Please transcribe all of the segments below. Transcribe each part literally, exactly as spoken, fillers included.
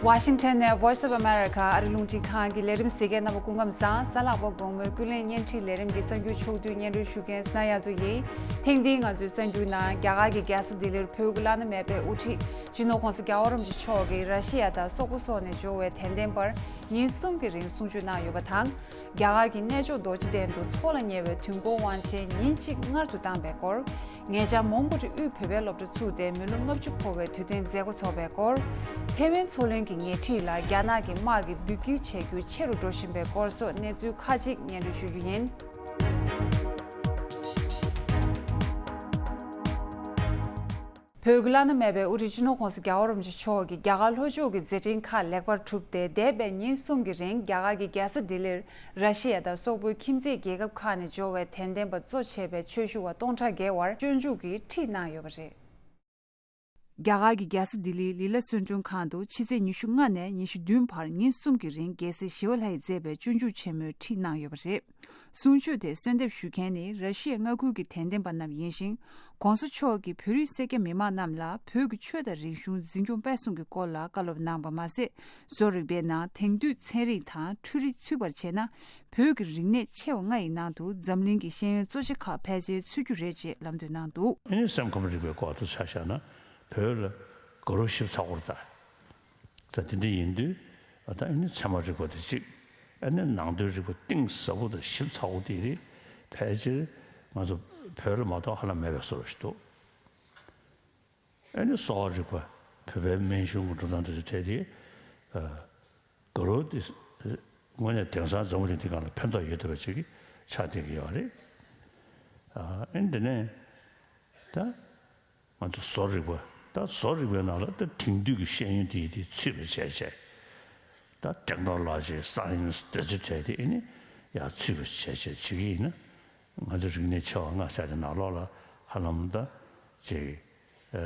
ཝ་ཤིང་ཊོན་ནས་Voice of America ཨ་རི་རླུང་འཕྲིན་ཁང་གི་ལས་རིམ་གཟིགས་མཁན་རྣམ་པ་སྐུ་ཁམས་བཟང་། གཟའ་ལྷག་པ་དགོང་མོའི་ཀུན་གླེང་བརྙན་འཕྲིན་ལས་རིམ་གྱི་གསར་འགྱུར་ཕྱོགས་བསྡུས་སྙན་སྒྲོན་ཞུ་མཁན་སྣ་ཡ་ཚོ་ཡིན། ཐེངས་འདིའི་ང་ཚོའི་གསར་འགྱུར་ནང་རྒྱ་གར་གྱི་རྒྱལ་ས་ལྡི་ལིར་བོད་ཀྱི་བླ་ན་མེད་པའི་དབུ་ཁྲིད་སྤྱི་ནོར་༧གོང་ས་༧རྒྱལ་བ་རིན་པོ་ཆེ་མཆོག་གིས་ར་ཤི་ཡ་དང་སོག་པོ་སོགས་ནས་འབྱོར་བའི་དད་ལྡན་པར་ཉིན་གསུམ་གྱི་རིང་གསུང་ཆོས་གནང་ཡོད་པ་དང་། རྒྱ་གར་གྱི་གནས་མཆོག་རྡོ་རྗེ་གདན་དུ་འཚོགས་ལ་ཉེ་བའི་དུས་འཁོར་དབང་ཆེན་ཉིན་གཅིག་སྔར་དུ་བཏང་བའི་སྐོར། ཉེ་ཆར་མོན་གྷོ་རི་དབུས་བོད་པའི་སློབ་གྲྭ་ཚུགས་ཏེ་མི་ལོ་ལྔ་བཅུ་འཁོར་བའི་དུས་སྟོན་མཛད་སྒོ་ཚོགས་པའི་སྐོར། ཐེ་ཝན་མཚོ་གླིང་གི་ཉེ་འཁྲིས་ལ་རྒྱ་ནག་གི་དམག་གིས་མདུན་སྐྱོད་བྱེད་རྒྱུ་ཆེ་རུ་འགྲོ་བཞིན་པའི་སྐོར་སོགས་གནས་ཚུལ་ཁག་ཅིག་སྙན་སྒྲོན་ཞུ་རྒྱུ་ཡིན། བོད་ཀྱི་བླ་ན་མེད་པའི་དབུ་ཁྲིད་སྤྱི་ནོར་༧གོང་ས་༧རྒྱལ་བ་རིན་པོ་ཆེ་མཆོག་གིས་རྒྱ་གར་ལྷོ་ཕྱོགས་ཀྱི་མཛད་འཕྲིན་ཁག་ལེགས་པར་གྲུབ་སྟེ། འདས་པའི་ཉིན་གསུམ་གྱི་རིང་རྒྱ་གར་གྱི་རྒྱལ་ས་ལྡི་ལིར་ར་ཤི་ཡ་དང་སོག་པོའི་ཁྱིམ་མཚེས་རྒྱལ་ཁབ་ཁག་ནས་འབྱོར་བའི་དད་ལྡན་པ་གཙོ་བྱས་པའི་ཆོས་ཞུ་བ་སྟོང་ཕྲག་བརྒལ་བར་སྤྱོད་འཇུག་གི་ཁྲིད་གནང་ཡོད་པ་རེད། རྒྱ་གར་གྱི་རྒྱལ་ས་ལྡི་ལིའི་ལི་ལ་གསོལ་མགྲོན་ཁང་དུ་ཕྱི་ཚེས་ཉི་ཤུ་ལྔ་ནས་ཉི་ཤུ་བདུན་བར་ཉིན་གསུམ་གྱི་རིང་རྒྱལ་སྲས་ཞི་བ་ལྷ་ཡིས་མཛད་པའི་སྤྱོད་འཇུག་ཆེན་མོའི་ཁྲིད་གནང་ཡོད་པ་རེད། གསུང་ཆོས་དེ་གསོལ་འདེབས་ཞུ་མཁན་ནི་ར་ཤི་ཡའི་མངའ་ཁུལ་གྱི་དད་ལྡན་པ་རྣམས་ཡིན་ཞིང་།༧གོང་ས་མཆོག་གིས་བོད་རིགས་སེར་སྐྱ་མི་མང་རྣམས་ལ་བོད་ཀྱི་ཆོས་དང་རིག་གཞུང་འཛིན་སྐྱོང་སྤེལ་གསུམ་གྱི་སྐོར་ལ་བཀའ་སློབ་གནང་བ་མ་ཟད། བཟོ་རིག་པའི་ནང་དེང་དུས་ཚན་རིག་དང་འཕྲུལ་རིག་ཚུད་པར་བྱས་ན། བོད་ཀྱི་རིག་གནས་ཆེ་བ་ལྔ་ཡི་ནང་དུ་འཛམ་གླིང་གི་ཤེས་ཡོན་གཙོ་ཆེ་ཁག་ཕལ་ཆེར་ཚུད་རྒྱུ་རེད་ཅེས་ལམ་སྟོན་གནང་འདུག་ཨ་ནི་སེམས་ཁམས་རིག་པའི་སྐོར་དུ་ཆ་བཞག་ན་བོད་ལ་དགའ་རབ་ཞིབ་ཚགས་པོ་རེད་ད། ས་དེ་འདྲ་ཡིན་དུས་ད་ཨ་ནི་ཚད་མ་རིག་པ་དེ་གཅིག་ཨ་ནི་ནང་དོན་རིག་པ་གཏིང་ཟབ་པོ་དང་ཞིབ་ཚགས་པོ་དེ་རེད། ཕལ་ཆེར་ང་ཚོ་བོད་ལ་མ་གཏོགས་ཧ་ལམ་མེད་པའི་བཟོ་འདྲ་ཞིག་འདུག་ཨ་ནི་གསོ་བ་རིག་པ་བོད་པའི་སྨན་གཞུང་གི་འགྲོ་སྟངས་དེ་ཚོ་གྲས་དེ་དགའ་རབ་དེ་དངོས་གནས་དེང་སང་འཛམ་བུ་གླིང་འདི་སྒང་ལ་ཕན་ཐོགས་ཡོད་བསྡད་པ་ཅིག་ཆགས་བསྡད་ཀྱི་ཡོད་རེད། ཨ་ནི་དེ་ནས་ད་ང་ཚོ་བཟོ་རིག་པ་ད་བཟོ་རིག་པའི་ནང་ལ་ད་དེང་དུས་ཀྱི་ཤེས་ཡོན་དེ་དེ་ཚུད་པ་བྱས་བྱས་ད་ཊེག་ནོ་ལོ་ཇི་སའེན་སི་དེ་ཚོ་གྲས་དེ་ཨ་ནི་ཡར་ཚུད་པ་བྱས་བྱས་བྱེད་ཀྱི་ཡིན་ན། ང་ཚོ་རིག་གནས་ཆེ་བ་ལྔ་ཟེར་དེ་ནང་ལོགས་ལ་ཧ་ལམ་ད་ཅིག་ཨ་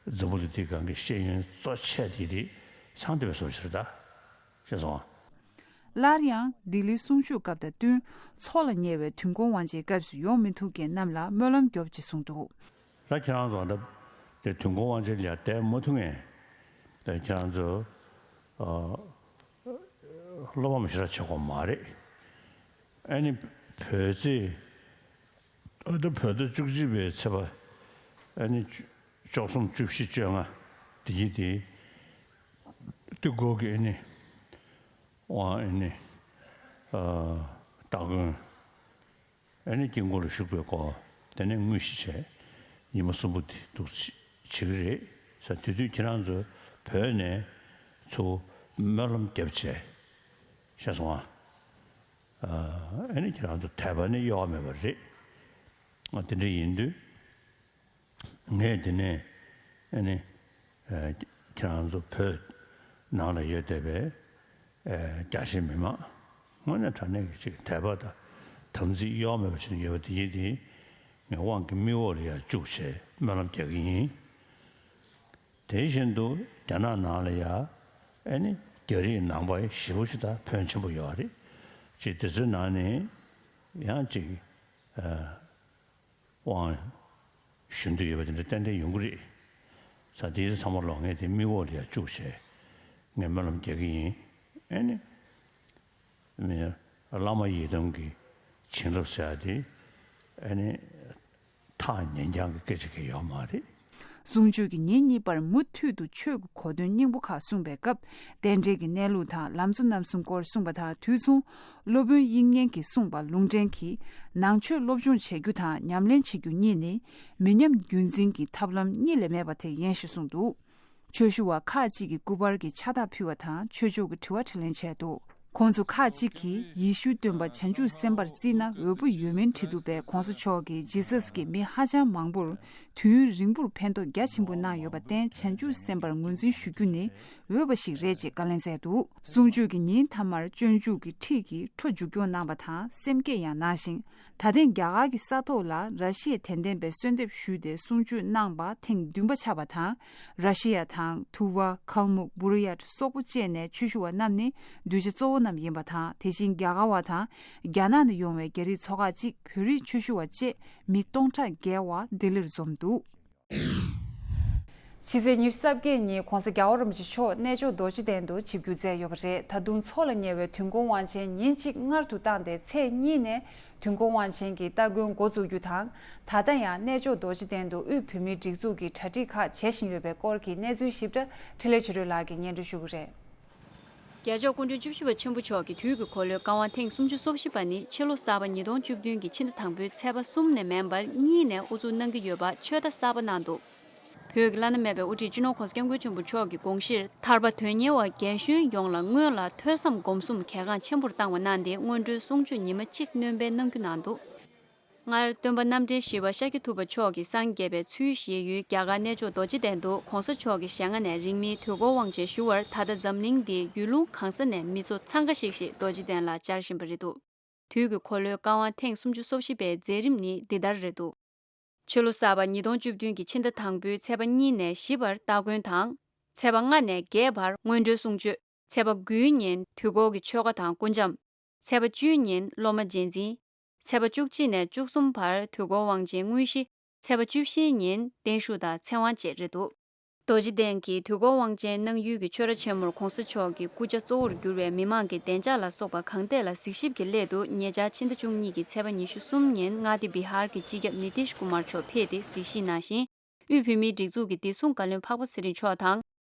འཛམ་བུ་གླིང་འདིའི་སྒང་གི་ཤེས་ཡོན་གཙོ་ཆེ་དེ་དེ་ཚང་བསྡད་པའི་བཟོ་འདྲ་ཞིག་རེད་ད། ཤེས་སོང་ཨ། སླར་ཡང་ལྡི་ལིའི་གསུང་ཆོས་སྐབས་དང་བསྟུན་འཚོགས་ལ་ཉེ་བའི་དུས་འཁོར་དབང་ཆེན་སྐབས་སུ་ཡོང་མི་ཐུབ་མཁན་རྣམས་ལ་སྨོན་ལམ་རྒྱོབ་ཅེས་གསུངས་འདུག་ད་ཁྱེད་རང་ཚོ་ད་དེ་དུས་འཁོར་དབང་ཆེན་ལ་བསྡད་མ་ཐུབ་མཁན་དེ་ཁྱེད་རང་ཚོ་ཨ། བློ་ཕམ་ཞེ་དྲག་བྱེད་དགོས་མ་རེད། ཨ་ནི་བོད་ཚེས་ཨ་ད་བོད་ཟླ་བཅུ་གཅིག་པའི་ཚེས་པ་ཨ་ནི་བཅུ་བཅུ་གསུམ་བཅུ་བཞི་བཅོ་ལྔ་དེ་ཡི་དེ་དུས་འཁོར་གྱི་ཨ་ནི་དབང་ཨ་ནི་ཨ་སྟ་གོན། ཨ་ནི་དཀྱིལ་འཁོར་ལ་བཞུགས་པའི་སྐོར་དེ་ནས་དངོས་གཞི་བྱས་ཉི་མ་གསུམ་པོ་དེ་འདུག་བྱེད་ཀྱི་རེད་ས། དེ་དུས་ཁྱེད་རང་ཚོ་བོད་ནས་ཚུར་སྨོན་ལམ་བརྒྱབ་བྱས་ཤེས་སོང་ཨ། ཨ་ནི་ཁྱེད་རང་ཚོ་དད་པ་ནི་གཡོ་བ་མེད་པ་རེད། ཨ་དེ་འདྲ་ཡིན་དུས། ངས་འདི་ནས་ཨ་ནི་ཨ་ཁྱེད་རང་ཚོ་བོད་ནང་ལ་ཡོད་བསྡད་པའི་ཨ་རྒྱ་ཆེ་མི་མང་དངོས་གནས་དྲང་གནས་ཀྱི་ཅིག་དད་པ་དང་དམ་ཚིག་གཡོ་བ་མེད་པ་བྱེད་ཀྱི་ཡོད་པ་དེ་ཡིན་དེ་ངས་དབང་གི་མིག་འོག་ལ་ཡར་བཅུག་བྱས་སྨོན་ལམ་རྒྱག་གི་ཡིན། དེ་བཞིན་དུ་རྒྱ་ནག་ནང་ལ་ཡ་ཨ་ནི་རྒྱ་རིགས་ནང་པ་ཞེ་པོ་ཅིག་དང་ཕོན་ཆེན་པོ་ཡོད་རེད། ཅིག་དེ་ཚོའི་ནང་ནས་ཡང་ཅིག་ཨ། དབང་ཞུ་འདོད་ཡོད་པ་དེ་འདྲ་ཏན་ཏན་ཡོང་གི་རེད། ས་དེ་ཚང་མ་ལོག་ངས་དེ་མིག་འོག་ལ་ཡར་བཅུག་བྱས་ངས་སྨོན་ལམ་རྒྱག་གི་ཡིན། ཨེ་ནི་མི་བླ་མ་ཡི་དམ་གྱི་བྱིན་རླབས་ཟེར་ཡ་དེ་ཨེ་ནི་ཐག་ཉེ་འགྱངས་ཀྱི་སྐད་ཆ་གང་ཡོད་མ་རེད། གསུང་ཆོས་ཀྱི་ཉིན་གཉིས་པར་མུ་མཐུད་དུ་ཆོས་ཀྱི་གོ་དོན་སྙིང་པོ་ཁག་གསུངས་པའི་སྐབས། རྟེན་འབྲེལ་གྱི་གནས་ལུགས་དང་ལམ་གཙོ་རྣམ་གསུམ་སྐོར་གསུངས་པ་དང་དུས་མཚུངས། སློབ་དཔོན་དབྱིག་གཉེན་གྱིས་གསུངས་པ་ལུང་འདྲེན་གྱིས། ནང་ཆོས་སློབ་སྦྱོང་བྱེད་རྒྱུ་དང་ཉམས་ལེན་བྱེད་རྒྱུ་གཉིས་ནི། མི་ཉམས་རྒྱུན་འཛིན་གྱི་ཐབས་ལམ་གཉིས་ལས་མེད་པ་དེ་ཡིན་ཞེས་གསུངས་འདུག་ཆོས་ཞུ་བ་ཁག་ཅིག་གིས་སྐུ་པར་གྱི་ཕྱག་རྟགས་ཕུལ་བ་དང་ཆོས་ཕྱོགས་ཀྱི་དྲི་བ་དྲིས་ལན་བྱས་འདུག་ཁོང་ཚོ་ཁག་ཅིག་གིས་ཡེ་ཤུའི་སྟོན་པ་བྱང་ཆུབ་སེམས་དཔར་བརྩིས་ན་འོས་པོ་ཡོད་མིན་དྲིས་འདུག་པས། ༸གོང་ས་མཆོག་གིས་ཇི་སཱས་ཀྱིས་མི་ཧ་ཅང་མང་པོར་དུས་ཡུན་རིང་པོར་ཕན་ཐོགས་རྒྱ་ཆེན་པོ་གནང་ཡོད་པར་བརྟེན། བྱང་ཆུབ་སེམས་དཔར་ངོས་འཛིན་ཞུ་རྒྱུ་ནི་འོས་པ་ཞིག་རེད་ཅེས་བཀའ་ལན་སྩལ་འདུག་གསུང་ཆོས་ཀྱི་ཉིན་མཐའ་མར་སྤྱོད་འཇུག་གི་ཁྲིད་ཀྱིས་འཕྲོ་མཇུག་སྐྱོང་གནང་བ་དང་སེམས་བསྐྱེད་ཡང་གནང་ཞིང་། ད་ཐེངས་རྒྱ་གར་གྱི་ས་ཐོག་ལ་ར་ཤི་ཡའི་དད་ལྡན་པས་གསོལ་འདེབས་ཞུས་ཏེ་གསུང་ཆོས་གནང་པ་ཐེངས་བདུན་པ་ཆགས་པ་དང་། ར་ཤི་ཡ་དང་ཐུ་ཝ། ཁལ་མུག། བུ་རི་ཡཊ་སོག་པོ་བཅས་ནས་ཆོས་ཞུ་བ་རྣམས་ནི་གདུལ་བྱ་གཙོ་བོ་རྣམས་ཡིན་པ་དང་། དེ་བཞིན་རྒྱ་གར་བ་དང་རྒྱ་ནག་ནས་ཡོང་བའི་རྒྱ་རིགས་ཚོ་ཁག་ཅིག་བོད་རིགས་ཆོས་ཞུ་བ་བཅས་མི་སྟོང་ཕྲག་བརྒལ་བ་ལྡི་ལིར་འཛོམས་འདུག་ཕྱི་ཚེས་ཉི་ཤུ་རྩ་བརྒྱད་ཉིན་༸གོང་ས་༸རྒྱལ་བ་རིན་པོ་ཆེ་མཆོག་གནས་མཆོག་རྡོ་རྗེ་གདན་དུ་ཆིབས་བསྒྱུར་མཛད་ཡོད་པ་རེད། ད་དུང་འཚོགས་ལ་ཉེ་བའི་དུས་འཁོར་དབང་ཆེན་ཉིན་གཅིག་སྔར་དུ་བཏང་སྟེ་ཚེས་གཉིས་ནས་དུས་འཁོར་དབང་ཆེན་གྱི་སྟ་གོན་འགོ་འཛུགས་རྒྱུ་དང་། ད་ལྟ་ཡང་གནས་མཆོག་རྡོ་རྗེ་གདན་དུ་དབུས་བོད་མིའི་སྒྲིག་འཛུགས་ཀྱི་གྲ་སྒྲིག་ཁག་བྱེད་བཞིན་ཡོད་པའི་སྐོར་གྱི་གནས་ཚུལ་ཞིབ་ཕྲ་འཕྲིན་ལས་ཆོས་སྒྲོན་ལགས་ཀྱིས་སྙན་སྒྲོན་ཞུ་གི་རེད། རྒྱལ་མཆོག་སྐུ་ཕྲེང་བཅུ་བཞི་པ་ཆེན་པོ་མཆོག་གིས་དུས་ཀྱི་འཁོར་ལོའི་བཀའ་དབང་ཐེངས་སུམ་ཅུ་སོ་བཞི་པ་ནི་ཕྱི་ལོ་གསར་པ་ཉིས་སྟོང་བཅུ་བདུན་གྱི་ཕྱི་ཟླ་དང་པོའི་ཚེས་པ་གསུམ་ནས་མིན་པར་གཉིས་ནས་དབུ་འཛུགས་གནང་གི་ཡོད་པ་ཆོས་བརྡ་གསར་པ་གནང་འདུག་བོད་ཀྱི་བླ་ན་མེད་པའི་དབུ་ཁྲིད་སྤྱི་ནོར་༸གོང་ས་༸སྐྱབས་མགོན་ཆེན་པོ་མཆོག་གི་དགོངས་གཞིར་ཐར་པ་དོན་གཉེར་བ་རྒན་གཞོན་ཡོངས་ལ་སྔོན་ལ་ཐོས་བསམ་སྒོམ་གསུམ་གལ་འགངས་ཆེན་པོར་བཏང་བ་གནང་སྟེ་སྔོན་འགྲོའི་གསུང་ཆོས་ཉི་མ་གཅིག་སྣོན་པའི་གནང་རྒྱུ་གནང་འདུག་སྔར་སྟོན་པ་རྣམ་འདྲེན་བཞི་པ་ཤཱཀྱ་ཐུབ་པ་མཆོག་གིས་སངས་རྒྱས་པའི་ཚུལ་བཞེས་ཡུལ་རྒྱ་གར་གནས་མཆོག་རྡོ་རྗེ་གདན་དུ་༸གོང་ས་མཆོག་གི་ཞལ་སྔ་ནས་རིང་མིན་དུས་འཁོར་དབང་ཆེན་ཞུ་བར་ད་ལྟ་འཛམ་གླིང་འདིའི་ཡུལ་ལུང་གང་ས་ནས་མི་ཚོགས་འཚང་ཁ་ཤིག་ཤིག་རྡོ་རྗེ་གདན་ལ་བཅར་བཞིན་པ་རེད་འདུག་དུས་ཀྱི་འཁོར་ལོའི་བཀའ་དབང་ཐེངས་སུམ་ཅུ་སོ་བཞི་པའི་མཛད་རིམ་ནི་འདི་ལྟར་རེད་འདུག་ཕྱི་ལོ་གསར་པ་ཉིས་སྟོང་བཅུ་བདུན་གྱི་ཕྱི་ཟླ་དང་པོའི་ཚེས་པ་གཉིས་ནས་བཞི་བར་སྟ་གོན་དང་། ཚེས་པ་ལྔ་ནས་བརྒྱད་བར་སྔོན་འགྲོའི་གསུང་ཆོས། ཚེས་པ་དགུའི་ཉིན་དུས་འཁོར་གྱི་ཆོ་ག་དང་སྐུ་འཆམ། ཚེས་པ་བཅུའི་ཉིན་སློབ་མ་རྗེས་འཛིན། ཚེས་པ་བཅུ་གཅིག་ནས་བཅུ་གསུམ་བར་དུས་འཁོར་དབང་ཆེན་དངོས་གཞི། ཚེས་པ་བཅུ་བཞིའི་ཉིན་བརྟན་བཞུགས་དང་ཚེ་དབང་བཅས་རེད་འདུག་རྡོ་རྗེ་གདན་གྱི་དུས་འཁོར་དབང་ཆེན་གནང་ཡུལ་གྱི་ཆོས་ར་ཆེན་མོར་༸གོང་ས་མཆོག་གི་སྐུ་ཕྱྭ་གཙོ་བོར་གྱུར་བའི་མི་མང་གི་བདེ་འཇགས་ལ་སོགས་པ་གང་ཐད་ལ་གཟིགས་ཞིབ་ཀྱི་སླད་དུ་ཉེ་ཆར་ཕྱི་ཟླ་བཅུ་གཉིས་ཀྱི་ཚེས་པ་ཉི་ཤུ་གསུམ་ཉིན་མངའ་སྡེ་བི་ཧར་གྱི་སྤྱི་ཁྱབ་ནི་ཏིཤ་ཀུ་མར་མཆོག་ཕེབས་ཏེ་གཟིགས་ཞིབ་གནང་ཞིང་། དབུས་བོད་མིའི་སྒྲིག་འཛུགས་ཀྱི་བདེ་སྲུང་བཀའ་བློན་འཕགས་པ་ཚེ་རིང་མཆོག་དང་།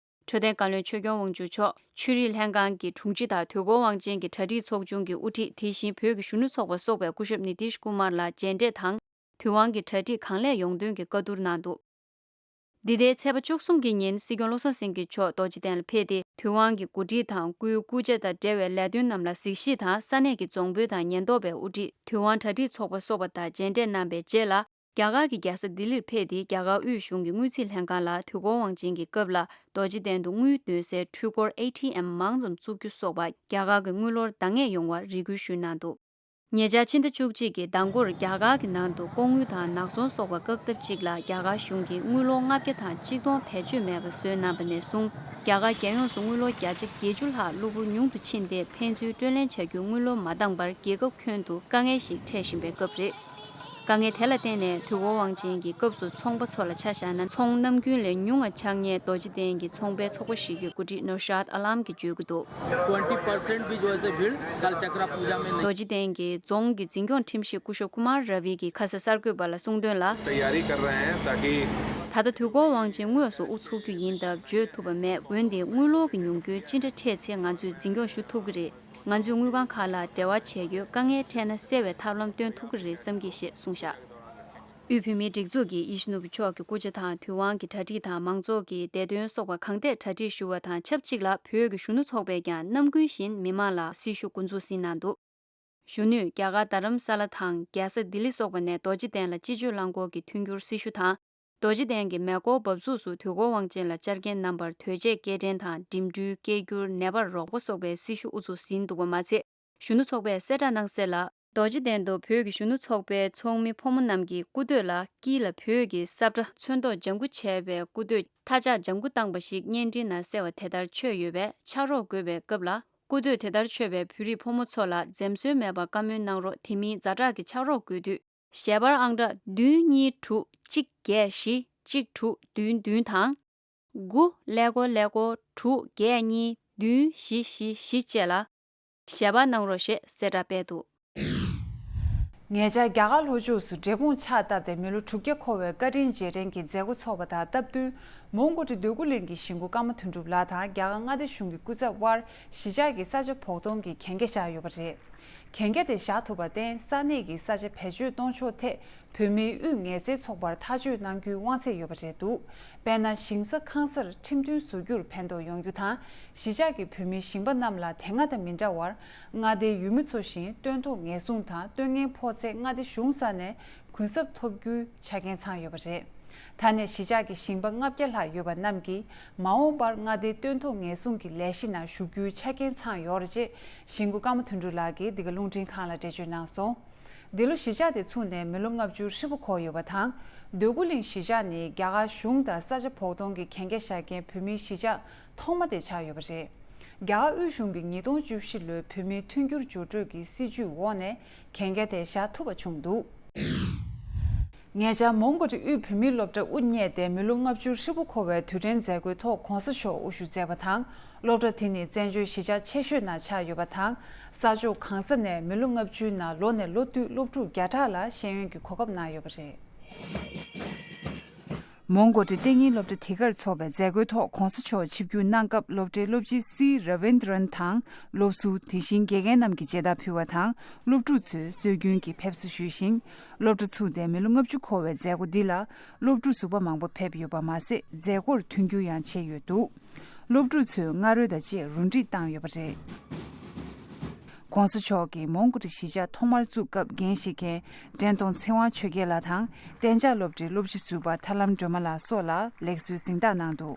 འཕྲོད་བསྟེན་བཀའ་བློན་ཆོས་སྐྱོང་དབང་ཕྱུག་མཆོག་ཆོས་རིག་ལྷན་ཁང་གི་དྲུང་ཆེ་དང་དུས་འཁོར་དབང་ཆེན་གྱི་གྲ་སྒྲིག་ཚོགས་ཆུང་གི་དབུ་ཁྲིད། དེ་བཞིན་བོད་ཀྱི་གཞོན་ནུ་ཚོགས་པ་སོགས་པས་སྐུ་ཞབས་ནི་ཏིཤ་ཀུ་མར་ལ་མཇལ་འཕྲད་དང་། དུས་དབང་གི་གྲ་སྒྲིག་གང་ལེགས་ཡོང་དོན་གྱི་བཀའ་བསྡུར་གནང་འདུག་འདི་ཟླའི་ཚེས་པ་བཅུ་གསུམ་གྱི་ཉིན་སྲིད་སྐྱོང་བློ་བཟང་སེང་གེ་མཆོག་རྡོ་རྗེ་གདན་ལ་ཕེབས་ཏེ་དུས་དབང་གི་གོ་སྒྲིག་དང་སྐུའི་སྐུ་ཕྱྭ་དང་འབྲེལ་བའི་ལས་དོན་རྣམས་ལ་གཟིགས་ཞིབ་དང་ས་གནས་ཀྱི་རྫོང་དཔོན་དང་ཉེན་རྟོག་པའི་དབུ་ཁྲིད། དུས་དབང་གྲ་སྒྲིག་ཚོགས་པ་སོགས་པ་དང་མཇལ་འཕྲད་གནང་པའི་རྗེས་ལ། རྒྱ་གར་གྱི་རྒྱལ་ས་ལྡི་ལིར་ཕེབས་ཏེ་རྒྱ་གར་དབུས་གཞུང་གི་དངུལ་རྩིས་ལྷན་ཁང་ལ་དུས་འཁོར་དབང་ཆེན་གྱི་སྐབས་ལ་རྡོ་རྗེ་གདན་དུ་དངུལ་འདོན་སའི་འཕྲུལ་འཁོར་ཨེ་ཊི་ཨེམ་མང་ཙམ་བཙུགས་རྒྱུ་སོགས་པ་རྒྱ་གར་གྱི་དངུལ་ལོར་འདང་ངེས་ཡོང་བར་རེ་སྐུལ་ཞུས་གནང་འདུག་ཉེ་ཆར་ཕྱི་ཟླ་བཅུ་གཅིག་གི་ཟླ་འགོར་རྒྱ་གར་གྱི་ནང་དུ་ལྐོག་དངུལ་དང་ནག་ཚོང་སོགས་པ་བཀག་ཐབས་ཅིག་ལ་རྒྱ་གར་གཞུང་གིས་དངུལ་ལོར་ལྔ་བརྒྱ་དང་གཅིག་སྟོང་བེད་སྤྱོད་མེད་པ་བཟོས་གནང་པ་ནས་བཟུང་རྒྱ་གར་རྒྱལ་ཡོངས་སུ་དངུལ་ལོར་བརྒྱ་ཆ་བརྒྱད་ཅུ་ལྷག་གློ་བུར་ཉུང་དུ་ཕྱིན་ཏེ་ཕན་ཚུན་སྤྲོད་ལེན་བྱ་རྒྱུར་དངུལ་ལོར་མ་འདང་པར་རྒྱལ་ཁབ་ཁྱོན་དུ་དཀའ་ངལ་ཞིག་འཕྲད་བཞིན་པའི་སྐབས་རེད། དཀའ་ངལ་དེ་ལ་བརྟེན་ནས་དུས་འཁོར་དབང་ཆེན་གྱི་སྐབས་སུ་ཚོང་པ་ཚོ་ལ་ཆ་བཞག་ན་ཚོང་ནམ་རྒྱུན་ལས་ཉུང་བ་ཆགས་ངེས་རྡོ་རྗེ་གདན་གྱི་ཚོང་པའི་ཚོགས་པ་ཞིག་གི་འགོ་ཁྲིད་ནོར་ཤཱད་ཨ་ལམ་གྱིས་བརྗོད་ཀྱི་འདུག། twenty percent भी जो है भीड़ कल चक्रा पूजा में नहीं। རྡོ་རྗེ་གདན་གྱི་རྫོང་གི་འཛིན་སྐྱོང་ཁྲིམས་ཞིབ་སྐུ་ཞབས་ཀུ་མར་ར་བི་གིས་ཁ་ས་གསར་འགོད་པ་ལ་གསུངས་དོན་ལ། तैयारी कर रहे हैं ताकि ད་ལྟ་དུས་འཁོར་དབང་ཆེན་དངོས་སུ་དབུ་ཚུགས་རྒྱུ་ཡིན་སྟབས་བརྗོད་ཐུབ་པ་མེད། འོན་ཏེ་དངུལ་ལོར་གྱི་ཉུང་སྐྱོན་ཅི་འདྲ་འཕྲད་ཚེ་ང་ཚོས་འཛིན་སྐྱོང་ཞུ་ཐུབ་ཀྱི་རེད། ང་ཚོས་དངུལ་ཁང་ཁག་ལ་འབྲེལ་བ་བྱས་ཡོད། དཀའ་ངལ་འཕྲད་ན་སེལ་བའི་ཐབས་ལམ་སྟོན་ཐུབ་ཀྱི་རེད་བསམ་གྱི་ཞེས་གསུངས་བཞག། དབུས་བོད་མིའི་སྒྲིག་འཛུགས་ཀྱི་ཡིད་བཞིན་ནོར་བུ་མཆོག་གི་སྐུ་ཕྱྭ་དང་དུས་དབང་གི་གྲ་སྒྲིག་དང་མང་ཚོགས་ཀྱི་བདེ་དོན་སོགས་པ་གང་ཐད་གྲ་སྒྲིག་ཞུ་བ་དང་ཆབས་ཅིག་ལ་བོད་ཀྱི་གཞོན་ནུ་ཚོགས་པས་ཀྱང་ནམ་རྒྱུན་བཞིན་མི་མང་ལ་སྲི་ཞུ་འགོ་འཛུགས་ཟིན་གནང་འདུག། གཞོན་ནུས་རྒྱ་གར་རྡ་རམ་ས་ལ་དང་རྒྱལ་ས་ལྡི་ལི་སོགས་པ་ནས་རྡོ་རྗེ་གདན་ལ་སྤྱི་སྤྱོད་རླངས་འཁོར་གྱི་མཐུན་འགྱུར་སྲི་ཞུ་དང་། རྡོ་རྗེ་གདན་གྱི་མེ་འཁོར་འབབ་ཚུགས་སུ་དུས་འཁོར་དབང་ཆེན་ལ་བཅར་མཁན་རྣམ་པར་དོས་ཆས་སྐྱེལ་འདྲེན་དང་འགྲིམ་འགྲུལ་སྐྱེལ་རྒྱུར་ནད་པར་རོགས་པ་སོགས་པའི་སྲི་ཞུ་དབུ་ཚུགས་ཟིན་འདུག་པ་མ་ཚད། གཞོན་ནུ་ཚོགས་པས་གསལ་བསྒྲགས་གནང་གསལ་ལ། རྡོ་རྗེ་གདན་དུ་བོད་ཀྱི་གཞོན་ནུ་ཚོགས་པའི་ཚོགས་མི་ཕོ་མོ་རྣམས་ཀྱིས་སྐུ་སྟོད་ལ་དཀྱིལ་ལ་བོད་ཀྱི་ས་བཀྲ་ཚོན་མདོག་ལྗང་ཁུ་བྱས་པའི་སྐུ་སྟོད་མཐའ་ལྕགས་ལྗང་ཁུ་བཏང་པ་ཞིག་བརྙན་འཕྲིན་ནང་གསལ་བ་དེ་ལྟར་མཆོད་ཡོད་པས་ཕྱག་རོགས་དགོས་པའི་སྐབས་ལ། སྐུ་སྟོད་དེ་ལྟར་མཆོད་པའི་བོད་རིགས་ཕོ་མོ་ཚོ་ལ་འཛེམ་ཟོན་མེད་པར་བཀའ་མོལ་གནང་རོགས། དེ་མིན་ཛ་དྲག་གི་ཕྱག་རོགས་དགོས་དུས། ཞལ་པར་ཨང་གྲངས་བདུན་གཉིས་དྲུག་གཅིག་བརྒྱད་བཞི་གཅིག་དྲུག་བདུན་བདུན་དང་། དགུ་ཀླད་ཀོར་ཀླད་ཀོར་དྲུག་བརྒྱད་གཉིས་བདུན་བཞི་བཞི་བཞི་བཅས་ལ་ཞལ་པར་གནང་རོགས་ཞེས་གསལ་བསྒྲགས་སྤེལ་འདུག། ཉེ་ཆར་རྒྱ་གར་ལྷོ་ཕྱོགས་སུ་འབྲས་སྤུངས་ཕྱག་བཏབ་སྟེ་མི་ལོ་དྲུག་བརྒྱ་འཁོར་བའི་བཀའ་དྲིན་རྗེས་དྲན་གྱི་མཛད་སྒོ་འཚོགས་པ་དང་སྟབས་བསྟུན་མོན་གྷོ་ཁྲི་འདོད་རྒུ་གླིང་གི་གཞིས་འགོ་ཀརྨ་དོན་གྲུབ་ལགས་དང་རྒྱ་གར་མངའ་སྡེ་གཞུང་གི་སྐུ་ཚབ་དབར་གཞིས་ཆགས་ཀྱི་ས་ཆ་བོགས་གཏོང་གི་གན་རྒྱ་བཞག་ཡོད་པ་རེད། གན་རྒྱ་དེ་བཞག་ཐུབ་པར་བརྟེན་ས་གནས་ཀྱི་ས་ཆ་བེད་སྤྱོད་གཏོང་ཕྱོགས་ཐད་བོད་མིའི་དབུས་ངལ་སེལ་ཚོགས་པར་ཐག་གཅོད་གནང་རྒྱུའི་དབང་ཚད་ཡོད་པ་རེད་འདུག། དཔེར་ན་ཞིང་ས་ཁང་གསར་ཁྲིམས་མཐུན་བཟོ་རྒྱུར་ཕན་ཐོགས་ཡོང་རྒྱུ་དང་གཞིས་ཆགས་ཀྱི་བོད་མི་ཞིང་པ་རྣམས་ལ་དེ་སྔ་དང་མི་འདྲ་བར་མངའ་སྡེའི་ཡུལ་མི་ཚོ་བཞིན་སྟོན་ཐོག་ཉེན་སྲུང་དང་སྟོན་ངན་ཕོག་ཚེ་མངའ་སྡེ་གཞུང་ས་ནས་གུན་གསབ་ཐོབ་རྒྱུའི་ཆ་རྐྱེན་ཚང་ཡོད་པ་རེད། ད་ནས་གཞིས་ཆགས་ཀྱི་ཞིང་པ་ལྔ་བརྒྱ་ལྷག་ཡོད་པ་རྣམས་ཀྱིས་མ་འོངས་པར་མངའ་སྡེའི་སྟོན་ཐོག་ཉེན་སྲུང་གི་ལས་གཞི་ནང་ཞུགས་རྒྱུའི་ཆ་རྐྱེན་ཚང་ཡོད་རེད་ཅེས་གཞིས་འགོ་ཀརྨ་དོན་གྲུབ་ལགས་ཀྱིས་འདི་ག་རླུང་འཕྲིན་ཁང་ལ་འགྲེལ་བརྗོད་གནང་སོང་། འདི་ལོ་གཞིས་ཆགས་དེ་ཚུགས་ནས་མི་ལོ་ལྔ་བཅུ་ཧྲིལ་པོ་འཁོར་ཡོད་པ་དང་། འདོད་རྒུ་གླིང་གཞིས་ཆགས་ནི་རྒྱ་གར་གཞུང་དང་ས་ཆ་བོགས་གཏོང་གི་གན་རྒྱ་བཞག་མཁན་བོད་མིའི་གཞིས་ཆགས་ཐོག་མ་དེ་ཆགས་ཡོད་པ་རེད། རྒྱ་གར་དབུས་གཞུང་གིས་ཉིས་སྟོང་བཅུ་བཞི་ལོའི་བོད་མིའི་མཐུན་འགྱུར་འགྱུར་སྤྲོད་ཀྱི་སྲིད་ཇུས་འོག་ནས་གན་རྒྱ་དེ་བཞག་ཐུབ་པ་བྱུང་འདུག། ཉེ་ཆར་མོན་གྷོ་རི་དབུས་བོད་མིའི་སློབ་གྲྭ་དབུ་བརྙེས་ཏེ་མི་ལོ་ལྔ་བཅུ་ཧྲིལ་པོ་འཁོར་བའི་དུས་དྲན་མཛད་སྒོའི་ཐོག་༧གོང་ས་མཆོག་དབུ་བཞུགས་མཛད་པ་དང་། སློབ་གྲྭ་དེ་ནི་བཙན་བྱོལ་གཞིས་ཆགས་ཆེ་ཤོས་ནང་ཆགས་ཡོད་པ་དང་། ས་ཕྱོགས་གང་ས་ནས་མི་ལོ་ལྔ་བཅུའི་ནང་ལོ་ནས་ལོ་བསྟུད་སློབ་ཕྲུག་བརྒྱ་ཕྲག་ལ་ཤེས་ཡོན་གྱི་གོ་སྐབས་གནང་ཡོད་པ་རེད། མོན་གྷོ་རི་གཏན་ཉིན་སློབ་གྲྭ་དེ་གར་འཚོགས་པའི་མཛད་སྒོའི་ཐོག་༧གོང་ས་མཆོག་ཆིབས་བསྒྱུར་གནང་སྐབས་སློབ་གྲྭའི་སློབ་སྤྱི་སི་ར་བིན་དྲན་དང་སློབ་ཟུར། དེ་བཞིན་དགེ་རྒན་རྣམས་ཀྱིས་མཇལ་དར་ཕུལ་བ་དང་། སློབ་ཕྲུག་ཚོས་སྲོལ་རྒྱུན་གྱི་ཕེབས་བསུ་ཞུས་ཤིང་། སློབ་གྲྭ་ཚུགས་ཏེ་མི་ལོ་ལྔ་བཅུ་འཁོར་བའི་མཛད་སྒོ་འདི་ལ་སློབ་ཕྲུག་ཟུར་པ་མང་པོ་ཕེབས་ཡོད་པ་མ་ཟད། མཛད་སྒོར་མཐུན་འགྱུར་ཡང་བྱས་ཡོད་འདུག་སློབ་ཕྲུག་ཚོས་རྔ་རོལ་དང་བཅས་རུ་སྒྲིག་བཏང་ཡོད་པ་རེད། ༧གོང་ས་མཆོག་གིས་མོན་གྷོ་རི་གཞིས་ཆགས་ཐོག་མར་བཙུགས་སྐབས་འགན་བཞེས་མཁན་འདྲེན་གཏོང་ཚེ་དབང་ཆོས་རྒྱལ་ལགས་དང་། གཏན་འཇགས་སློབ་གྲྭའི་སློབ་སྤྱི་ཟུར་པ་ཐར་ལམ་སྒྲོལ་མ་ལགས་སོགས་ལ་ལེགས་གསོལ་གཟེངས་རྟགས་གནང་འདུག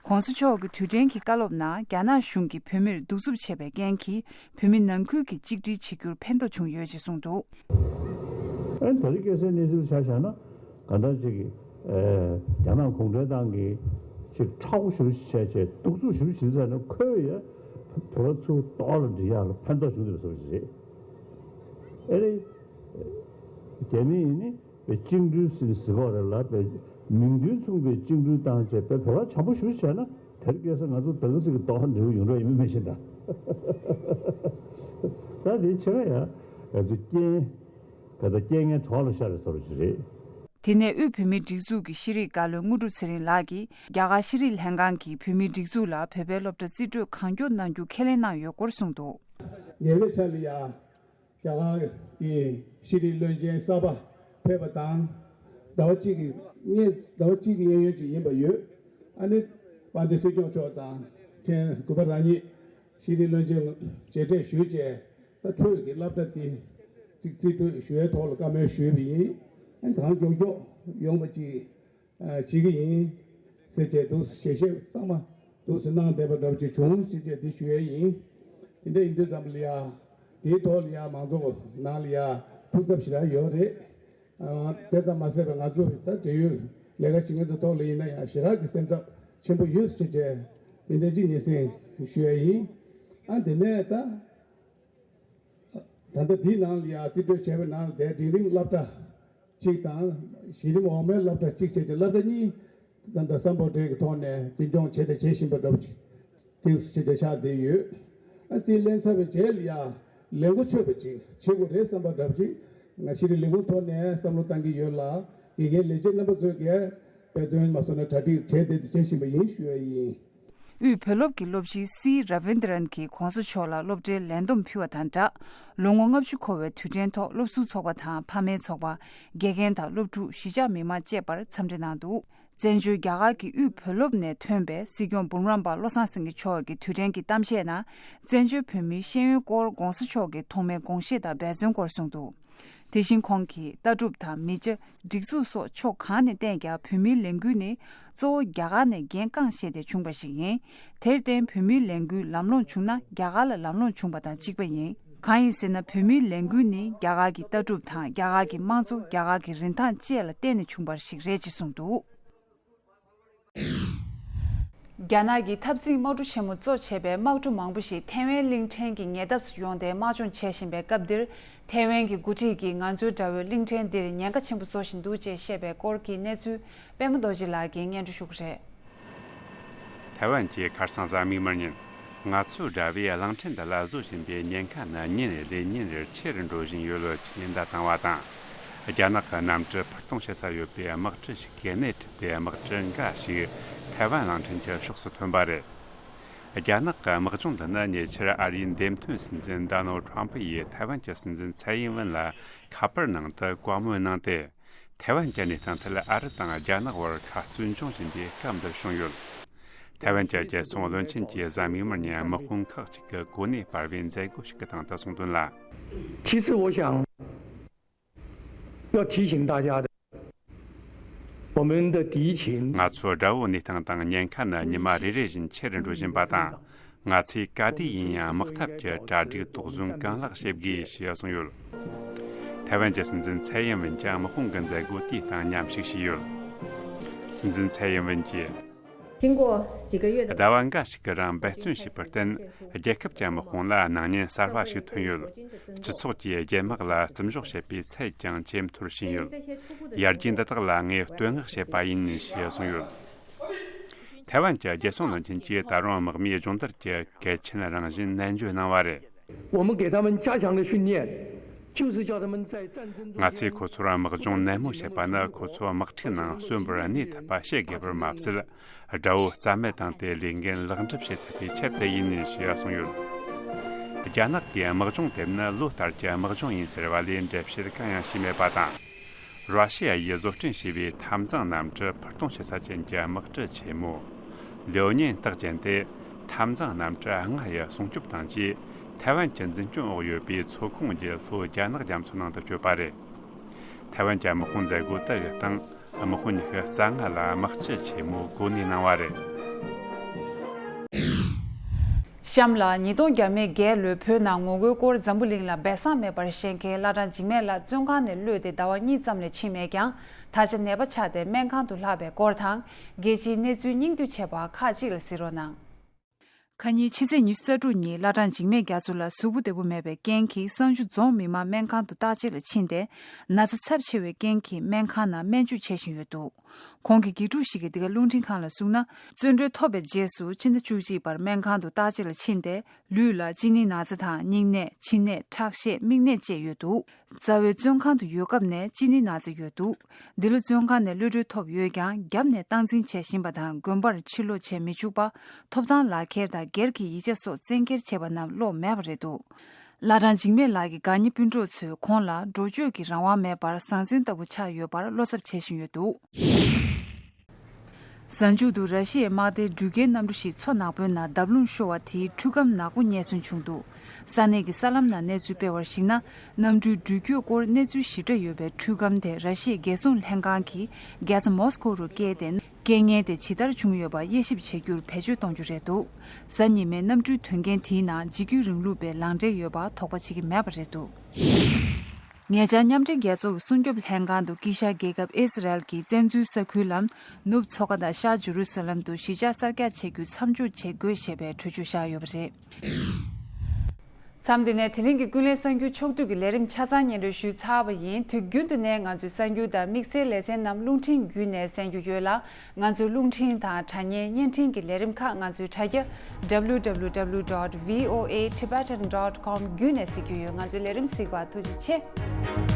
༧གོང་ས་མཆོག་གི་དུས་དྲན་གྱི་བཀའ་སློབ་ནང་རྒྱ་ནག་གཞུང་གིས་བོད་མིར་གདུག་རྩུབ་བྱས་པའི་རྐྱེན་གྱིས་བོད་མི་ནང་ཁུལ་གྱི་གཅིག་སྒྲིལ་བྱེད་རྒྱུར་ཕན་ཐོགས་བྱུང་ཡོད་ཅེས་གསུངས་འདུག་ཨ་ནི་ད་རེས་སྐྱེས་སའི་གནས་ཚུལ་ཆ་བཞག་ན། གང་ལྟར་ཅིག་ཨེ། རྒྱ་ནག་གུང་ཁྲན་ཏང་གིས་ཅིག་མཁྲེགས་པོ་ཞེ་པོ་ཅིག་བྱས་བྱས་གདུག་རྩུབ་ཞེ་པོ་ཅིག་བྱས་ནས། ཁོས་ཡ་བོད་པ་ཚུར་ལྟོགས་ལ་འགྲིལ་ཡག་ལ་ཕན་ཐོགས་བྱུང་བསྡད་པ་བཟོ་འདྲ་ཅིག་རེད། ཨེ་རེད། རྒྱ་མི་ཡིན་ནི་བཅིངས་འགྲོལ་ཟེར་ཟེར་གྱི་ཡོད་རེད་ལ། བའི་མིང་དོན་མཚུངས་པའི་བཅིངས་འགྲོལ་བཏང་བྱས་བོད་པ་བྱམས་པོ་ཞེ་པོ་ཅིག་བྱས་ན། དེར་སྐྱེས་ས་ང་ཚོ་ད་ག་ཟིག་གི་ལྟོགས་ལ་འགྲིལ་བ་ཡོང་འགྲོ་ཡིན་མིན་མི་ཤེས་ད། ད་དེ་ཕྱི་ལ་ཡ་ང་ཚོ་རྐྱེན། ག་ད་རྐྱེན་ངན་གྲོགས་ལ་ཤར་བའི་བཟོ་འདྲ་ཅིག་རེད། དེ་ནས་དབུས་བོད་མིའི་སྒྲིག་འཛུགས་ཀྱི་ཤེས་རིག་བཀའ་བློན་དངོས་གྲུབ་ཚེ་རིང་ལགས་ཀྱིས་རྒྱ་གར་ཤེས་རིག་ལྷན་ཁང་གིས་བོད་མིའི་སྒྲིག་འཛུགས་ལ་བོད་པའི་སློབ་གྲྭ་རྩིས་སྤྲོད་གང་མགྱོགས་གནང་རྒྱུ་ཁས་ལེན་གནང་ཡོད་སྐོར་གསུངས་འདུག་ཉེ་བའི་ཆར་ལ་ཡ་རྒྱ་གར་གྱི་ཤེས་རིག་བློན་ཆེན་གསར་པ་ཕེབས་པ་དང་། ཟླ་བ་གཅིག་གི་སྔོན། ཟླ་བ་གཅིག་གི་གཡས་གཡོན་ཅིག་ཡིན་པ་ཡོད། ཨ་ནི་དཔལ་ལྡན་སྲིད་སྐྱོང་མཆོག་དང་མཁན་གུས་པ་རང་ཉིད་ཤེས་རིག་བློན་ཆེན་མཇལ་འཕྲད་ཞུས་བྱས། ད་འཕྲོས་ཀྱི་སློབ་གྲྭ་འདི་རྩིས་རྩིས་སྤྲོད་ཞུ་བའི་ཐོག་ལ་བཀའ་མོལ་ཞུས་པ་ཡིན། ཨ་གང་མགྱོགས་མགྱོགས་ཡོང་བ་ཅིག་ཨ་བྱེད་ཀྱི་ཡིན་ཟེར་བྱས་འདུག་ཞལ་བཞེས་གཙང་མ་འདུག་སེ་གནང་བསྡད་པ་འདྲ་པོ་ཅིག་བྱུང་ཞེས་བྱས་འདི་ཞུ་ཡས་ཡིན། དེ་འདྲ་ཡིན་དུས་ཙམ་པ་ལ་ཡ་དེའི་ཐོག་ལ་ཡ་མང་ཚོགས་ནང་ལ་ཡ་ཐུགས་འཚབ་ཞེ་དྲག་ཡོད་རེད། ཨ་དེ་ཙམ་མ་ཟད་པའི་ང་ཚོ་ད་འབྲེལ་ཡོད་ལས་ཀ་བྱེད་མཁན་ཚོའི་ཐོག་ལ་ཡིན་ན་ཡང་ཞེ་དྲག་གི་སེམས་འཚབ་ཆེན་པོ་ཡོད་ཟེར་བྱས་དེ་འདྲ་ཅིག་སྙན་སེང་ཞུ་ཡས་ཡིན། ཨ་དེ་ནས་ད། ད་ལྟ་འདིའི་ནང་ལ་ཡང་རྩིས་སྤྲོད་བྱས་པའི་ནང་ལ་དེ་འབྲིང་རིམ་སློབ་གྲྭ་གཅིག་དང་། གཞི་རིམ་འོག་མའི་སློབ་གྲྭ་གཅིག་བྱས་ཏེ་སློབ་གྲྭ་གཉིས་ད་ལྟ་སམ་བྷོ་ཊ་གི་ཐོག་ནས་འཛིན་སྐྱོང་བྱས་དང་བྱེད་བཞིན་པ་འདྲ་པོ་ཅིག་ཏོག་ཙམ་བྱས་ཏེ་ཆགས་བསྡད་ཡོད། ཨ་རྩིས་ལེན་ཚར་བའི་རྗེས་ལ་ཡང་ལས་འགོ་ཆོད་པ་ཅིག་བྱེད་དགོས་རེད་བསམ་པ་འདྲ་པོ་ཅིག་ང་ཤེས་རིག་ལས་ཁུངས་ཐོག་ནས་བསམ་བློ་བཏང་གི་ཡོད་ལ། དགེ་རྒན་ལས་བྱེད་རྣམ་པ་ཚོས་ཀྱིས་དཔེ་སྟོན་མ་སོང་ན་གྲ་སྒྲིག་བྱས་ཏེ་བྱེད་བཞིན་པ་ཡིན་ཞུ་ཡ་ཡིན། དབུས་བོད་སློབ་ཀྱི་སློབ་སྤྱི་སི་ར་བིན་དྲན་གྱིས་༧གོང་ས་མཆོག་ལ་སློབ་གྲྭའི་ལས་བསྡོམས་ཕུལ་བ་དང་སྦྲགས། ལོ་ངོ་ལྔ་བཅུ་འཁོར་བའི་དུས་དྲན་ཐོག་སློབ་ཟུར་ཚོགས་པ་དང་ཕ་མའི་ཚོགས་པ། དགེ་རྒན་དང་སློབ་ཕྲུག་གཞིས་ཆགས་མི་མང་བཅས་པར་འཚམས་འདྲི་གནང་འདུག་བཙན་བྱོལ་རྒྱ་གར་གྱི་དབུས་བོད་སློབ་ནས་ཐོན་པའི་སྲིད་སྐྱོང་འབུམ་རམས་པ་བློ་བཟང་སེང་གེ་མཆོག་གིས་དུས་དྲན་གྱི་གཏམ་བཤད་ནང་། བཙན་བྱོལ་བོད་མིའི་ཤེས་ཡོན་སྐོར་༧གོང་ས་མཆོག་གི་ཐོག་མའི་དགོངས་བཞེས་དང་འབད་བརྩོན་སྐོར་གསུངས་འདུག་དེ་བཞིན་ཁོང་གིས་ལྟ་གྲུབ་དང་མི་ཆ། སྒྲིག་འཛུགས་སོགས་ཕྱོགས་གང་ནས་བལྟས་ཀྱང་བོད་མིའི་ལས་འགུལ་ནི་གཙོ་བོ་རྒྱ་གར་ནས་འགན་རྐང་བཞེས་ཏེ་བྱུང་བ་ཞིག་ཡིན། དེར་བརྟེན་བོད་མིའི་ལས་འགུལ་ལམ་ལྷོང་བྱུང་ན་རྒྱ་གར་ལ་ལམ་ལྷོང་བྱུང་བ་དང་གཅིག་པ་ཡིན། གང་ཡིན་ཟེར་ན་བོད་མིའི་ལས་འགུལ་ནི་རྒྱ་གར་གྱི་ལྟ་གྲུབ་དང་རྒྱ་གར་གྱི་དམངས་གཙོ། རྒྱ་གར་གྱི་རིན་ཐང་བཅས་ལ་བརྟེན་ནས་བྱུང་བ་ཞིག་རེད་ཅེས་གསུངས་འདུག་རྒྱ་ནག་གི་འཐབ་འཛིང་དམག་གྲུ་ཆེན་མོ་གཙོ་བྱས་པའི་དམག་གྲུ་མང་པོ་ཞིག་ཐའེ་ཝན་གླིང་ཕྲན་གྱི་ཉེ་འདབས་སུ་ཡོང་སྟེ་དམག་སྦྱོང་བྱེད་བཞིན་པའི་སྐབས་འདིར། ཐའེ་ཝན་གྱི་འགོ་ཁྲིད་ཀྱིས་ང་ཚོའི་དགྲ་བོས་གླིང་ཕྲན་འདིར་ཉེན་ཁ་ཆེན་པོ་བཟོ་བཞིན་འདུག་ཅེས་བཤད་པའི་སྐོར་གྱི་གནས་ཚུལ་པད་མ་རྡོ་རྗེ་ལགས་ཀྱིས་སྙན་སྒྲོན་ཞུ་གི་རེད། ཐའེ་ཝན་གྱི་ཁ་སང་གཟའ་མིག་དམར་ཉིན། ང་ཚོའི་དགྲ་བོས་གླིང་ཕྲན་འདི་ལ་བཟོ་བཞིན་པའི་ཉེན་ཁ་ནི་ཉིན་ལས་ཉིན་རེར་ཆེ་རུ་འགྲོ་བཞིན་ཡོད་ལོ་ཅེས་ཉེན་བརྡ་བཏང་བ་དང་། རྒྱ་ནག་གི་གནམ་གྲུ་ཕུ་གཏོང་བྱེད་ས་ཡོད་པའི་དམག་གྲུ་ཞིག་གིས་སྣེ་ཁྲིད་དེ་དམག་གྲུ་འགའ་ཞིག་ཐའེ་ཝན་གླིང་ཕྲན་གྱི་ཕྱོགས་སུ་ཐོན་པ་རེད། རྒྱ་ནག་གི་དམག་སྦྱོང་འདི་ནི་ཉེ་ཆར་ཨ་རིའི་འདེམས་ཐོན་སྲིད་འཛིན་ཌོ་ནལ་ཌི་ཊྲམ་ཕུ་ཡིས་ཐའེ་ཝན་གྱི་སྲིད་འཛིན་ཚའེ་ཡིན་ཝེན་ལ་ཁ་པར་ནང་དུ་བཀའ་མོལ་གནང་སྟེ། ཐའེ་ཝན་གྱི་གནས་སྟངས་ཐད་ཨ་རི་དང་རྒྱ་ནག་བར་ཁ་རྩོད་འབྱུང་བཞིན་པའི་སྐབས་འདིར་བྱུང་ཡོད། ཐའེ་ཝན་གྱི་རྒྱལ་སྲུང་བློན་ཆེན་གྱིས་གཟའ་མིག་དམར་ཉིན་དམག་དཔོན་ཁག་ཅིག་གི་གོ་གནས་སྤར་བའི་མཛད་སྒོ་ཞིག་གི་སྟེང་དུ་གསུངས་དོན་ལ། 其实我想要提醒大家的，我们的敌情 ང་ཚོའི་དགྲ་བོའི་གནས་སྟངས་དང་ཉེན་ཁ་ནི་ཉི་མ་རེ་རེ་བཞིན་ཆེ་རུ་འགྲོ་བཞིན་པ་དང་། ང་ཚོས་ག་དུས་ཡིན་ཡང་དམག་འཐབ་ཀྱི་གྲ་སྒྲིག་དོགས་ཟོན་གང་ལེགས་བྱེད་དགོས་ཞེས་གསུངས་ཡོད། ཐའེ་ཝན་གྱི་སྲིད་འཛིན་ཚའེ་ཡིན་ཝེན་གྱིས་དམག་དཔུང་གི་མཛད་སྒོ་དེའི་སྟེང་མཉམ་ཞུགས་བྱས་ཡོད། སྲིད་འཛིན་ཚའེ་ཡིན་ཝེན་གྱིས། 经过几个月的 ཟླ་བ་འགའ་ཞིག་གི་རིང་འབད་བརྩོན་བྱས་པར་བརྟེན། རྒྱལ་ཁབ་ཀྱི་དམག་དཔུང་ལ་སྣང་བརྙན་གསར་བ་ཞིག་ཐོན་ཡོད། སྤྱི་ཚོགས་ཀྱིས་རྒྱལ་དམག་ལ་བརྩི་འཇོག་བྱེད་པའི་ཚད་ཀྱང་ཇེ་མཐོར་ཕྱིན་ཡོད། ཡར་རྒྱས་འདི་དག་ལ་ངས་བསྟོད་བསྔགས་བྱེད་པ་ཡིན་ཞེས་གསུངས་ཡོད། ཐའེ་ཝན་གྱི་རྒྱལ་སྲུང་བློན་ཆེན་གྱིས་ད་རུང་དམག་མིའི་སྦྱོང་བརྡར་གྱི་གལ་ཆེན་རང་བཞིན་ནན་བརྗོད་གནང་བ་རེད། 我们给他们加强的训练，就是叫他们在战争中 ང་ཚོས་ཁོ་ཚོར་དམག་སྦྱོང་ནན་མོ་བྱེད་པ་ནི། ཁོ་ཚོ་དམག་འཁྲུག་ནང་གསོན་པོར་གནས་ཐུབ་པ་བྱེད་དགོས་པར་མ་ཟད། དགྲ་བོ་རྩ་མེད་བཏང་སྟེ་ལས་འགན་ལེགས་འགྲུབ་བྱེད་ཐུབ་པའི་ཆེད་དུ་ཡིན་ཞེས་གསུངས་ཡོད། རྒྱ་ནག་གིས་དམག་སྦྱོང་དེ་ནི་ལོ་ལྟར་གྱི་དམག་སྦྱོང་ཡིན་ཟེར་བ་ལས་འགྲེལ་བཤད་གང་ཡང་བྱས་མེད་པ་དང་། ར་ཤི་ཡ་ཡིས་བཟོ་སྐྲུན་བྱས་པའི་འཐབ་འཛིང་གནམ་གྲུ་ཕུ་སྟོང་ཞེ་ས་ཅན་གྱི་དམག་གྲུ་ཆེན་མོ། ལེའོ་ཉིན་རྟགས་ཅན་དེ་འཐབ་འཛིང་གནམ་གྲུ་ལྔ་ཡི་སྲུང་སྐྱོབ་དང་བཅས། ཐའེ་ཝན་གྱི་འཛིན་སྐྱོང་འོག་ཡོད་པའི་མཚོ་ཁོངས་ཀྱི་ལྷོ་རྒྱ་ནག་རྒྱ་མཚོ་ནང་དུ་བསྐྱོད་པ་རེད། ཐའེ་ཝན་གྱི་དམག་དཔུང་མཛད་སྒོ་དེ་གི་སྟེང་། དམག་དཔོན་ཉི་ཤུ་རྩ་ལྔ་ལ་དམག་སྤྱི་ཆེན་མོའི་གོ་གནས་གནང་བ་རེད། གཤམ་ལ། ཉིས་སྟོང་བརྒྱ་མེད་བརྒྱད་ལོའི་བོད་ནང་ངོ་རྒོལ་སྐོར་འཛམ་བུ་གླིང་ལ་སྦས་གསང་མེད་པར་བཤད་མཁན་བླ་བྲང་འཇིགས་མེད་ལགས་བཙོན་ཁང་ནས་གློད་དེ་ཟླ་བ་གཉིས་ཙམ་ལས་ཕྱིན་མེད་ཀྱང་། ད་ཆ་ནད་པ་ཆགས་ཏེ་སྨན་ཁང་དུ་ལྷག་པའི་སྐོར་དང་། རྒྱལ་སྤྱིའི་གནས་ཚུལ་སྙིང་བསྡུས་བྱས་པ་ཁག་ཅིག་ལ་གཟིགས་རོགས་གནང་། ཁ་ཉིན་ཕྱི་ཚེས་ཉི་ཤུ་རྩ་དྲུག་ཉིན་བླ་བྲང་འཇིགས་མེད་རྒྱ་མཚོ་ལགས་གཟུགས་པོ་བདེ་པོ་མེད་པའི་རྐྱེན་གྱིས་བསང་ཆུ་རྫོང་མི་དམངས་སྨན་ཁང་དུ་བརྟག་དཔྱད་ལ་ཕྱིན་ཏེ། ན་ཚ་ཚབས་ཆེ་བའི་རྐྱེན་གྱིས་སྨན་ཁང་ནང་སྨན་བཅོས་བྱེད་བཞིན་ཡོད་འདུག་ཁོང་གི་དགེ་ཕྲུག་ཞིག་གིས་འདི་ག་རླུང་འཕྲིན་ཁང་ལ་གསུངས་ན། བཙོན་གྲོལ་ཐོབ་པའི་རྗེས་སུ་ཕྱི་ཟླ་བཅུ་གཅིག་པར་སྨན་ཁང་དུ་བརྟག་དཔྱད་ལ་ཕྱིན་ཏེ། ལུས་ལ་གཅིན་སྙི་ན་ཚ་དང་། སྙིང་ནད། མཆིན་ནད། ཁྲག་ཤེད། མིག་ནད་བཅས་ཡོད་འདུག་རྩ་བའི་བཙོན་ཁང་དུ་ཡོད་སྐབས་ནས་གཅིན་སྙི་ན་ཚ་ཡོད་འདུག་འདི་ལོ་བཙོན་ཁང་ནས་གློད་གྲོལ་ཐོབ་ཡོད་ཀྱང་། རྒྱབ་ནས་སྟངས་འཛིན་བྱེད་བཞིན་པ་དང་། དགོན་པར་ཕྱིར་ལོག་བྱེད་མི་བཅུག་པ། ཐོབ་ཐང་ལག་ཁྱེར་དང་སྒེར་གྱི་ཡིག་ཆ་སོགས་བཙན་འཁྱེར་བྱས་པ་རྣམས་ཀློག་མེད་པ་རེད་འདུག་བླ་བྲང་འཇིགས་མེད་ལགས་ཀྱི་དགའ་ཉེ་སྤུན་གྲོགས་ཚོས་ཁོང་ལ་འགྲོ་སྐྱོད་ཀྱི་རང་དབང་མེད་པར་ཟང་ཟིང་ལྟ་བུ་ཆགས་ཡོད་པར་བློ་འཚབ་བྱེད་བཞིན་ཡོད་འདུག་གཟའ་མཇུག་ཏུ་ར་ཤི་ཡའི་དམག་སྡེའི་འགྲུལ་སྐྱེལ་གནམ་གྲུ་ཞིག་མཚོ་ནག་པོའི་ནང་བརྡབ་ལྷུང་ཤོར་བ་དེས་འཕྲུལ་སྒམ་ནག་པོ་རྙེད་སོན་བྱུང་འདུག་ས་གནས་ཀྱི་གསར་ལམ་ནང་གནས་ཚུལ་སྤེལ་བར་གཞིགས་ན། གནམ་གྲུའི་འགྲུལ་སྐྱོད་སྐོར་གནས་ཚུལ་ཞིབ་ཕྲ་ཡོད་པའི་འཕྲུལ་སྒམ་དེ་ར་ཤི་ཡའི་རྒྱལ་སྲུང་ལྷན་ཁང་གིས་རྒྱལ་ས་མོ་སི་ཁོ་རུ་བསྐྱལ་ཏེ། རྐྱེན་ངན་དེ་ཇི་ལྟར་བྱུང་ཡོད་པ་དབྱེ་ཞིབ་བྱེད་རྒྱུར་བེད་སྤྱོད་གཏོང་རྒྱུ་རེད་འདུག་གཟའ་ཉི་མའི་གནམ་གྲུའི་དོན་རྐྱེན་དེའི་ནང་འཇིགས་སྐུལ་རིང་ལུགས་པའི་ལག་འབྲེལ་ཡོད་པ་དོགས་པ་བྱེད་ཀྱི་མེད་པ་རེད་འདུག་ཉེ་ཆར་མཉམ་འབྲེལ་རྒྱལ་ཚོགས་ཀྱི་སྲུང་སྐྱོབ་ལྷན་ཁང་དུ་དཀྱིལ་ཤར་རྒྱལ་ཁབ་ཨི་སི་རལ་གྱི་བཙན་འཛུལ་ས་ཁུལ་ལམ་ནུབ་མཚོ་ཁ་དང་ཤར་ཇེ་རུ་སཱ་ལམ་དུ་གཞིས་ཆགས་གསར་རྒྱག་བྱེད་རྒྱུའི་མཚམས་འཇོག་བྱེད་དགོས་ཞེས་པའི་གྲོས་ཆོད་བཞག་ཡོད་པ་རེད། མཚམས་འདི་ནས་དེ་རིང་གི་ཀུན་གླེང་གསར་འགྱུར་ཕྱོགས་བསྡུས་ཀྱི་ལས་རིམ་ཆ་ཚང་སྙན་སྒྲོན་ཞུས་ཚར་བ་ཡིན། དུས་རྒྱུན་དུ་ནས་ང་ཚོའི་གསར་འགྱུར་དང་དམིགས་བསལ་ལེ་ཚན་རྣམས་རླུང་འཕྲིན་བརྒྱུད་ནས་གསན་རྒྱུ་ཡོད་ལ། ང་ཚོའི་རླུང་འཕྲིན་དང་དྲ་བརྙན་བརྙན་འཕྲིན་གྱི་ལས་རིམ་ཁག་ང་ཚོའི་དྲ་རྒྱ་W W W dot V O A Tibetan dot com བརྒྱུད་ནས་གཟིགས་རྒྱུ་ཡོད། ང་ཚོའི་ལས་རིམ་གཟིགས་པར་ཐུགས་རྗེ་ཆེ།